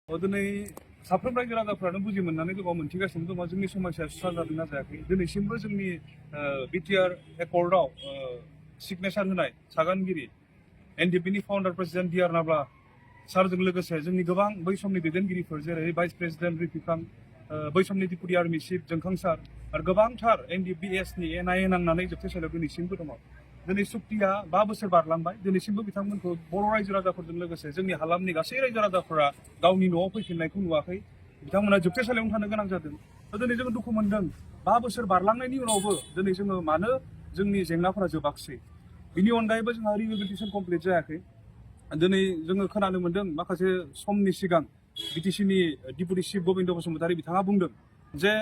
दिनै साफ्रोम रायजो राजाफ्रानो बुजि मोननानै दङ मोनथिगासिनो दङ जोंनि समस्याया सुस्रांजादोंना जायाखै दिनैसिमबो जोंनि बिटिआर एकर्डआव सिगनेचार होनाय सागानगिरि एनडिएफबीनि फाउन्डार प्रेसिडेन्ट डि आर नाब्ला सारजों लोगोसे जोंनि गोबां बै समनि दैदेनगिरिफोर जेरै भाइस प्रेसिडेन्ट रिफिकां बै समनि डिपुटि आर्मि चिफ जोंखां सार आरो गोबांथार एनडिएफबी एसनि एनआइए नांनानै जोबथेसालियाव दिनैसिमबो दङ दिनै सुक्तिया 5 बोसोर बारलांबाय दिनैसिमबो बिथांमोनखौ बर' रायजो राजाफोरजों लोगोसे जोंनि हालामनि गासै रायजो राजाफोरा गावनि न'आव फैफिननायखौ नुवाखै बिथांमोना जोबथेसालियावनो थानो गोनां जादों दिनै जोङो दुखु मोनदों 5 बोसोर बारलांनायनि उनावबो दिनै जोङो मानो जोंनि जेंनाफोरा जोबाखिसै बिनि अनगायैबो जोंहा रिहेबिलिटेसन कमप्लिट जायाखै दिनै जोङो खोनानो मोन्दों माखासे समनि सिगां बिटिसिनि डिपुटि चिफ गबिन्द बसुमतारी बिथाङा बुंदों जे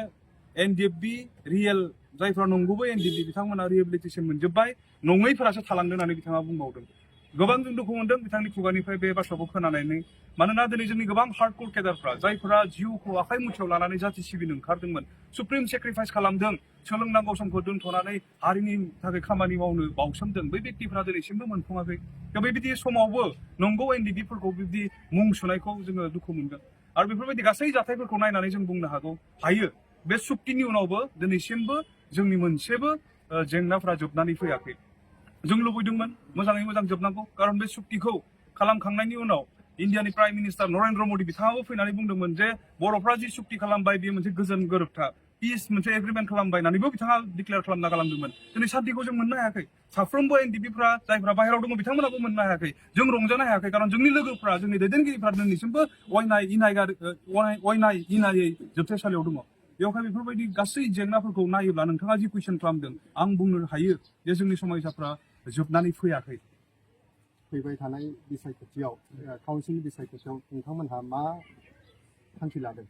एनडिएफबी रियेल जायफ्रा नंगुबै एनडिएफबी बिथांमोना रिहेबिलिटेसन मोनजोब्बाय नङैफोरासो थालांदों होननानै बिथाङा बुंबावदों गोबां जों दुखु मोनदों बिथांनि खुगानिफ्राय बे बाथ्राखौ खोनानानै मानोना दिनै जोंनि गोबां हार्डकोर केडारफ्रा जायफोरा जिउखौ आखाइ मुथियाव लानानै जाथि सिबिनो ओंखारदोंमोन सुप्रिम सेक्रिफाइस खालामदों सोलोंनांगौ समखौ दोनथ'नानै हारिनि थाखाय खामानि मावनो बावसोमदों बै व्यक्तिफ्रा दिनैसिमबो मोनफुङाखै दा बेबायदि समावबो नंगौ एनडिएफबीफोरखौ बिब्दि मुं सुनायखौ जोङो दुखु मोनगोन आरो बेफोरबायदि गासै जाथायफोरखौ नायनानै जों बुंनो हायो बे सुक्तिनि उनावबो दिनैसिमबो जोंनि मोनसेबो जेंनाफ्रा जोबनानै फैयाखै जों लुबैदोंमोन मोजाङै मोजां जोबनांगौ खारन बे सुक्तिखौ खालामखांनायनि उनाव इन्डियानि प्राइम मिनिस्टार नरेन्द्र मदि बिथाङाबो फैनानै बुंदोंमोन जे बर'फ्रा जि सुक्ति खालामबाय बेयो मोनसे गोजोन गोरोबथा पिस मोनसे एग्रिमेन्ट खालामबाय होननानैबो बिथाङा डिक्लेयार खालामना गालांदोंमोन दिनै सान्तिखौ जों मोननो हायाखै साफ्रोमबो एनडिएफबीफ्रा जायफ्रा बाहेरायाव दङ बिथांमोनाबो मोननो हायाखै जों रंजानो हायाखै खारन जोंनि लोगोफ्रा जोंनि दैदेनगिरिफ्रा दिनैसिमबो अयनाय इनायै जोबथेसालियाव दङ बेवहाय बेफोरबायदि गासै जेंनाफोरखौ नायोब्ला नोंथाङा जि कुइसन खालामदों आं बुंनो हायो जे जोंनि समस्याफ्रा जोबनानै फैयाखै फैबाय थानाय बिसायख'थियाव काउन्सिल बिसायख'थियाव नोंथांमोनहा मा थांखि लादों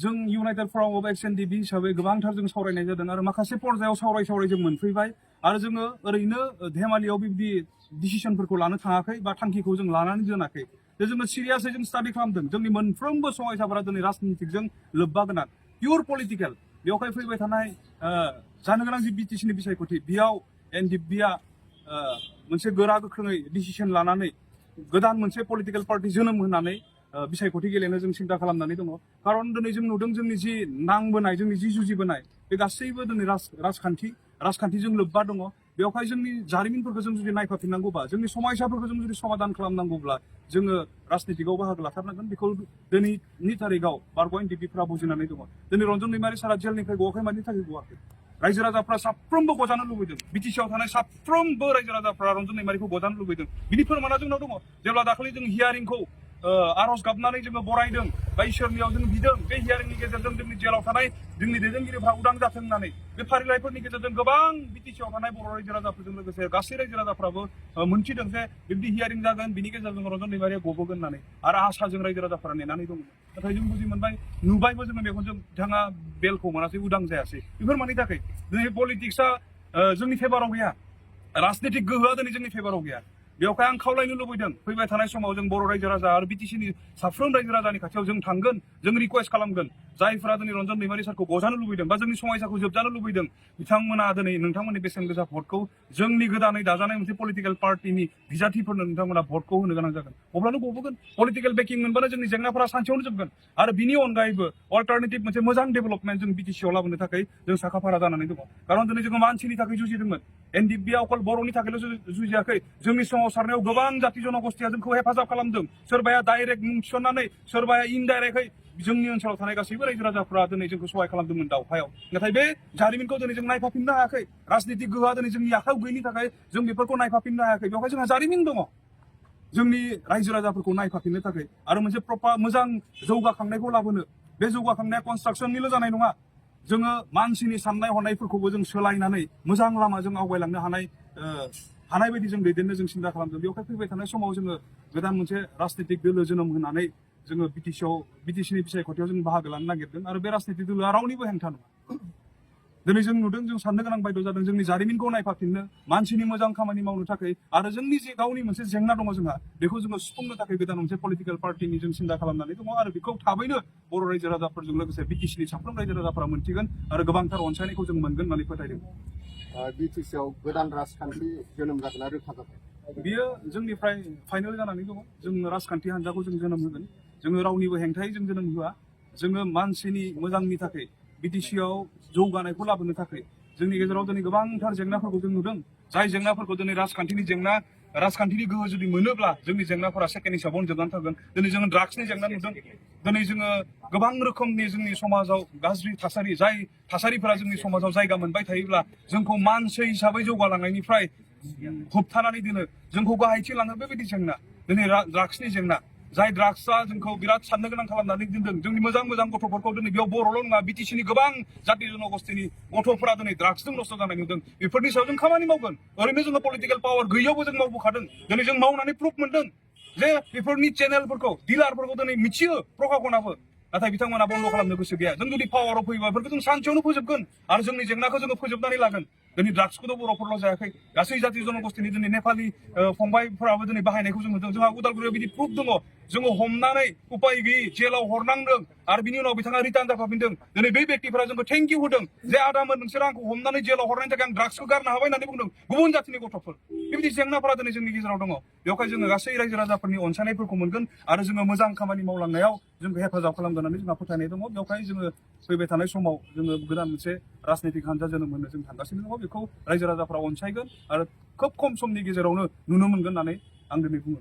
जों इउनाइटेड फराम अफ एक्स एनडिएफबी हिसाबै गोबांथार जों सावरायनाय जादों आरो माखासे पर्यायाव सावराय जों मोनफैबाय आरो जोङो ओरैनो धेमालियाव बिब्दि डिसिसनफोरखौ लानो थाङाखै बा थांखिखौ जों लानानै दोनाखै जे जोङो सिरियासै जों स्टाडि खालामदों जोंनि मोनफ्रोमबो समस्याफोरा दिनै राजनितिकजों लोब्बा गोनां पियर पलिटिकेल बेवहाय फैबाय थानाय जानो गोनां जि बिटिसिनि बिसायख'थि बेयाव एनडिएफबीआ मोनसे गोरा गोख्रोङै डिसिसन लानानै गोदान मोनसे पलिटिकेल पार्टि जोनोम होनानै बिसायख'थि गेलेनो जों सिन्था खालामनानै दङ खारन दिनै जों नुदों जोंनि जि नांबोनाय जोंनि जि जुजिबोनाय बे गासैबो दिनै राजखान्थिजों लोब्बा दङ बेवहाय जोंनि जारिमिनफोरखौ जों जुदि नायफाफिननांगौबा जोंनि समस्याफोरखौ जों जुदि समाधान खालामनांगौब्ला जोङो राजनितिकआव बाहागो लाथारनांगोन बेखौ दिनैनि थारिखआव बारग' एनडिएफबीफ्रा बुजिनानै दङ दिनै रन्जन दैमारि सारा जेलनिफ्राय गवाखै मानि थाखाय गवाखै रायजो राजाफ्रा साफ्रोमबो गजानो लुबैदों बिटिसिआव थानाय साफ्रोमबो रायजो राजाफ्रा रन्जन दैमारिखौ गजानो लुबैदों बिनि फोरमाना जोंनाव दङ जेब्ला दाखालि जों हियारिंखौ आरज गाबनानै जोङो बरायदों बा इसोरनियाव जों बिदों बे हियारिंनि गेजेरजों जोंनि जेलाव थानाय जोंनि दैदेनगिरिफ्रा उदां जाथों होननानै बे फारिलाइफोरनि गेजेरजों गोबां बिटिसिआव थानाय बर' रायजो राजाफोरजों लोगोसे गासै रायजो राजाफ्राबो मोनथिदों जे बिब्दि हियारिं जागोन बिनि गेजेरजों रन्जन दैमारिया गबोगोन होननानै आरो आसाजों रायजो राजाफोरा नेनानै दंमोन नाथाय जों बुजि मोनबाय नुबायबो जोङो मेगनजों बिथाङा बेलखौ मोनासै उदां जायासै बेफोर मानि थाखाय दिनै पलिटिक्सआ जोंनि फेभाराव गैया राजनितिक गोहोआ दिनै जोंनि फेभाराव गैया बेवहाय आं खावलायनो लुबैदों फैबाय थानाय समाव जों बर' रायजो राजा आरो बिटिसिनि साफ्रोम रायजो राजानि खाथियाव जों थांगोन जों रिक्वेस्ट खालामगोन जायफोरा दिनै रन्जन दैमारि सारखौ गजानो लुबैदों बा जोंनि समस्याखौ जोबजानो लुबैदों बिथांमोना दिनै नोंथांमोननि बेसेन गोसा भटखौ जोंनि गोदानै दाजानाय मोनसे पलिटिकेल पार्टिनि बिजाथिफोरनो नोंथांमोना भटखौ होनो गोनां जागोन अब्लानो गबोगोन पलिटिकेल बेकिं मोनबानो जोंनि जेंनाफोरा सानसेयावनो जोबगोन आरो बिनि अनगायैबो अल्टारनेटिभ मोनसे मोजां डेभेलपमेन्ट जों बिटिसिआव लाबोनो थाखाय जों साखाफारा जानानै दङ खारन दिनै जोङो मानसिनि थाखाय जुजिदोंमोन एनडिएफबीआ अकल बर'नि थाखायल' जुजियाखै जोंनि सोमावसारनायाव गोबां जाति जनगोष्ठीया जोंखौ हेफाजाब खालामदों सोरबाया डाइरेक्ट मुं थिसननानै सोरबाया इनडाइरेक्टयै जोंनि ओनसोलाव थानाय गासैबो रायजो राजाफ्रा दिनै जोंखौ सहाय खालामदोंमोन दावहायाव नाथाय बे जारिमिनखौ दिनै जों नायफाफिननो हायाखै राजनितिक गोहोआ दिनै जोंनि आखायाव गैयिनि थाखाय जों बेफोरखौ नायफाफिननो हायाखै बेवहाय जोंहा जारिमिन दङ जोंनि रायजो राजाफोरखौ नायफाफिननो थाखाय आरो मोनसे प्रपार मोजां जौगाखांनायखौ लाबोनो बे जौगाखांनाया कनस्ट्राक्सननिल' जानाय नङा जोङो मानसिनि साननाय हनायफोरखौबो जों सोलायनानै मोजां लामाजों आवगायलांनो हानाय बायदि जों दैदेननो जों सिन्था खालामदों बेवहाय फैबाय थानाय समाव जोङो गोदान मोनसे राजनितिक दोलो जोनोम होनानै जोङो बिटिसिनि बिसायख'थियाव जों बाहागो लानो नागिरदों आरो बे राजनितिक दोलोआ रावनिबो हेंथा नङा दिनै जों नुदों जों साननो गोनां बायद' जादों जोंनि जारिमिनखौ नायफाफिननो मानसिनि मोजां खामानि मावनो थाखाय आरो जोंनि जे गावनि मोनसे जेंना दङ जोंहा बेखौ जोङो सुफुंनो थाखाय गोदान मोनसे पलिटिकेल पार्टिनि जों सिन्था खालामनानै दङ आरो बेखौ थाबैनो बर' रायजो राजाफोरजों लोगोसे बिटिसिनि साफ्रोम रायजो राजाफोरा मोनथिगोन आरो गोबांथार अनसायनायखौ जों मोनगोन होननानै फोथायदों बिटिसिआव गोदान राजखान्थि जोनोम जागोनना रोखा जाबाय बियो जोंनिफ्राय फाइनेल जानानै दङ जों राजखान्थि हान्जाखौ जों जोनोम होगोन जोङो रावनिबो हेंथायै जों जोनोम होआ जोङो मानसिनि मोजांनि थाखाय बिटिसिआव जौगानायखौ लाबोनो थाखाय जोंनि गेजेराव दिनै गोबांथार जेंनाफोरखौ जों नुदों जाय जेंनाफोरखौ दिनै राजखान्थिनि जेंना राजखान्थिनि गोहो जुदि मोनोब्ला जोंनि जेंनाफोरा सेकेन्ड हिसाबाव जोबनानै थागोन दिनै जोङो ड्राग्सनि जेंना नुदों दिनै जोङो गोबां रोखोमनि जोंनि समाजाव गाज्रि थासारि जाय थासारिफोरा जोंनि समाजाव जायगा मोनबाय थायोब्ला जोंखौ मानसि हिसाबै जौगालांनायनिफ्राय होबथानानै दोनो जोंखौ गाहायथि लाङो बेबायदि जेंना दिनै ड्राग्सनि जेंना जाय ड्राग्सआ जोंखौ बिराद साननो गोनां खालामनानै दोनदों जोंनि मोजां मोजां गथ'फोरखौ दिनै बेयाव बर'ल' नङा बिटिसिनि गोबां जाति जन'गस्थिनि गथ'फोरा दिनै ड्राग्सजों नस्थ' जानाय नुदों बेफोरनि सायाव जों खामानि मावगोन ओरैनो जोङो पलिटिकेल पावार गैयैयावबो जों मावबोखादों दिनै जों मावनानै प्रुफ मोनदों जे बेफोरनि चेनेलफोरखौ डिलारफोरखौ दिनै मिथियो प्रखाखनाबो नाथाय बिथांमोना बन्द खालामनो गोसो गैया जों जुदि पावाराव फैयोबा बेफोरखौ जों सानसेयावनो फोजोबगोन आरो जोंनि जेंनाखौ जोङो फोजोबनानै लागोन दिनै ड्राग्सखौथ' बर'फोरल' जायाखै गासै जाति जन'गस्थिनि दिनै नेपालि फंबायफोराबो दिनै बाहायनायखौ जों नुदों जोंहा उदालगुरियाव बिदि प्रुफ दङ जोङो हमनानै उपाय गैयै जेलाव हरनांदों आरो बिनि उनाव बिथाङा रिटार्न जाफाफिनदों दिनै बै व्यक्तिफोरा जोंखौ थेंक इउ होदों जे आदामोन नोंसोर आंखौ हमनानै जेलाव हरनायनि थाखाय आं ड्राग्सखौ गारनो हाबाय होननानै बुंदों गुबुन जातिनि गथ'फोर बेबायदि जेंनाफोरा दिनै जोंनि गेजेराव दङ बेवहाय जोङो गासै रायजो राजाफोरनि अनसायनायफोरखौ मोनगोन आरो जोङो मोजां खामानि मावलांनायाव जोंखौ हेफाजाब खालामगोन होननानै जोंहा फोथायनाय दङ बेवहाय जोङो फैबाय थानाय समाव जोङो गोदान मोनसे राजनैतिक हान्जा जोनोम होनो जों थांगासिनो दङ बेखौ रायजो राजाफ्रा अनसायगोन आरो खोब खम समनि गेजेरावनो नुनो मोनगोन होननानै आं दिनै बुङो